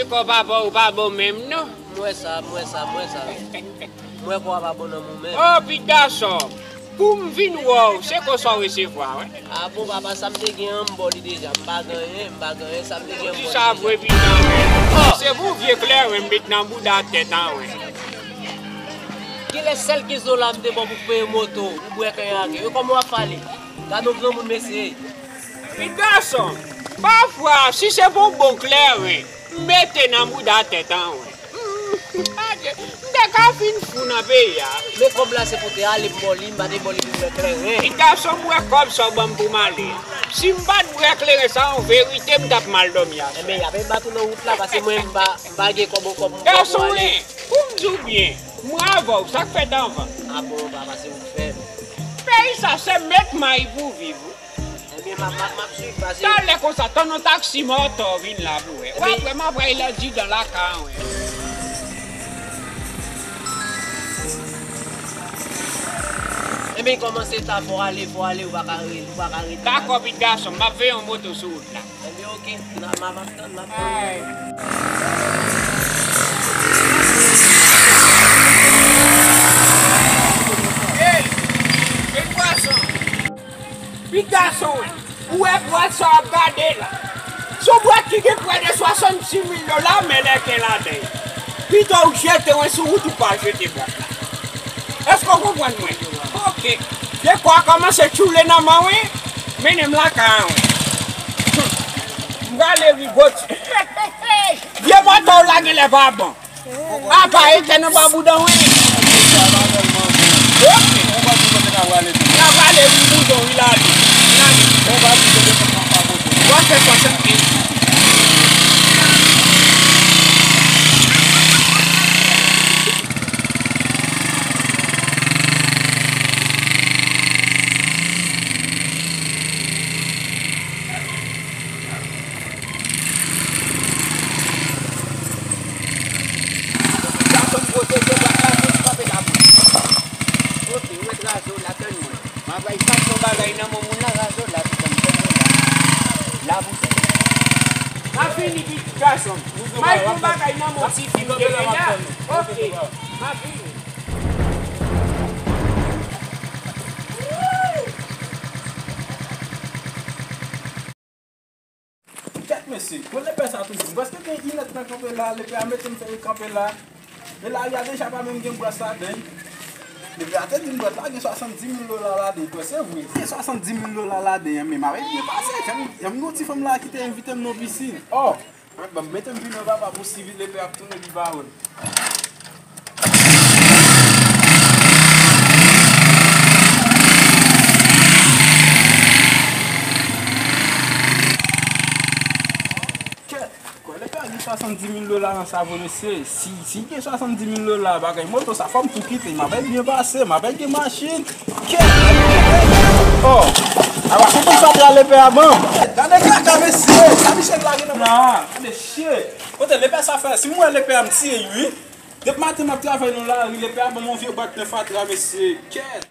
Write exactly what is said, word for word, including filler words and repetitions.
Kò papa w pa bon menm non. M wè sa, m wè sa, m wè sa. M wè kò a pa bon nan mwen menm. Oh, pitit gason, pou m vin wè w, se konsa w resevwa, wi. A bon, papa, sa m te gen an, m ba w li deja. M pa gen anyen, m pa gen anyen, sa m te gen an, m ba w li deja. Di sa vre, pitit an, wi. Oh! Se pou vye kleren m met nan bouda tèt an, wi. Kilès sèl kenz dola m te ba w pou peye moto, ou bwè kleren ak yo? Kòman w ap pale? Gade yon granmoun, mesye. Pitit gason, pafwa, si se pou bon kleren, m mete nan bouda tèt an, wi. M te ka fin fou nan peyi a. Men kòb la se pou te ale m ba w li, m pa te ba w li pou m wè kleren. Pitit gason, m wè kòb sa w ban m pou m ale a. Si m pa t bwè kleren sa, an verite, m t ap mal dòmi aswè. Enben, y ap bat ou nan wout la, paske mwen, m pa, m pa gen kòb ankò pou m pran pou ale. Gason, wi, pou m di w byen, mwen avè w, sa k fèt anvan? A bon, papa, se ou k fè m. Peyi sa, se met may pou viv, wi. Ebyen, m ap, m ap, m ap swiv, pase. Talè konsa, tann yon taksi mòtò vin la pou wè. W ap wè, m ap wè lè di dan lakay an, wi. Ebyen, kòmanse ta, fò ale, fò ale, ou pa ka re-, ou pa ka rete la. Dakò, pitit gason, m ap veye yon moto sou wout la. Ebyen, oke, m ap, m ap, m ap tann, m ap tann. Ay. Ey, ey, pwason. Pitit gason, ou wè bwat sa w ap gade la? Se yon bwat ki gen prè de swasanndiz mil dola, men lèkè ladan l. Pito w jete w sou wout ou pa jete bwat la. Èske w konprann mwen? Oke. Vye kò a kòmanse tchoule nan men w, wi. Mennen m lakay an, wi. M prale rigòt. Vye mòtò w la genlè pa bon. Apa, e tè nan ba bouda w, wi. Oke. N a prale wi, bouda w, wi, lale. Lale. W ap fè swasannkenz. Gason, pwoteje bwat la, tou kanpe la pou li. Oke, ou mèt raze w la, tann mwen. M ap bay chak yon bagay nan men moun la, raze w la, pitit m, tann mwen la. La pou tèt. M ap vini, pitit gason. M ap yon bagay nan men w, ti fi m, depi la. Oke, m ap vini. Kèt mesye, bon lepè sa toujou. M prèske gen inèdtan kanpe la, lepè a mete m fè kanpe la. Men lari a deja pa menm gen bwat ladan l. Lepè a te di m bwat la gen swasanndiz mil dola ladan l. Kwè se vre. Gen swasanndiz mil dola ladan l, men m avè byen pase. Janm, janm gen yon ti fanm la ki te envite m nan pisin. Oh! Ban m mete m vin nan papa pou si lepè ap tounen li pa wè m. Kèt, kwè lepè a gen swasanndiz mil dola nan sa vre mesye. Si, si gen swasanndiz mil dola bagay moto sa fò m tou kite, m ap byen pase, m ap gen machin. Kèt! Oh! Apa se pou sa te ale pè a ban. Gade kaka mesye, sa misye lage nan. Nan, gade shit. Kote lepè sa fè? Si m wè lepè a m tiye l wi. Depi maten m ap travay nan lari, lepè a ban m yon vye bwat nan fatra mesye. Kèt!